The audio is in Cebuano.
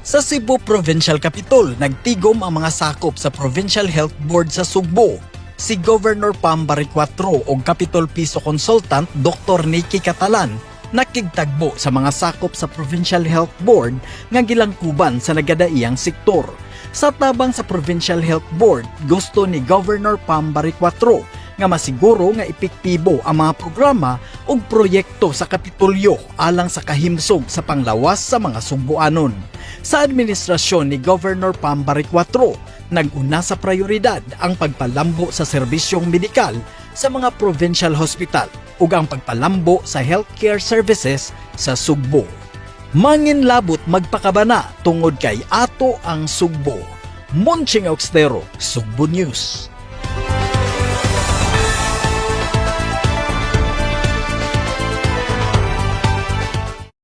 Sa Cebu Provincial Capitol, nagtigom ang mga sakop sa Provincial Health Board sa Sugbo. Si Governor Pam Baricuatro o Capitol Piso Consultant Dr. Nikki Catalan nakigtagbo sa mga sakop sa Provincial Health Board nga gilangkuban sa nagadaiyang sektor. Sa tabang sa Provincial Health Board, gusto ni Governor Pam Baricuatro nga masiguro nga epektibo ang mga programa ug proyekto sa Kapitolyo alang sa kahimsog sa panglawas sa mga Sugbuanon. Sa administrasyon ni Governor Pam Baricuatro, nag-una sa prioridad ang pagpalambo sa serbisyong medikal sa mga provincial hospital ug ang pagpalambo sa healthcare services sa Sugbo. Manginlabot magpakabana tungod kay ato ang Sugbo. Monching Augstero, Sugbo News.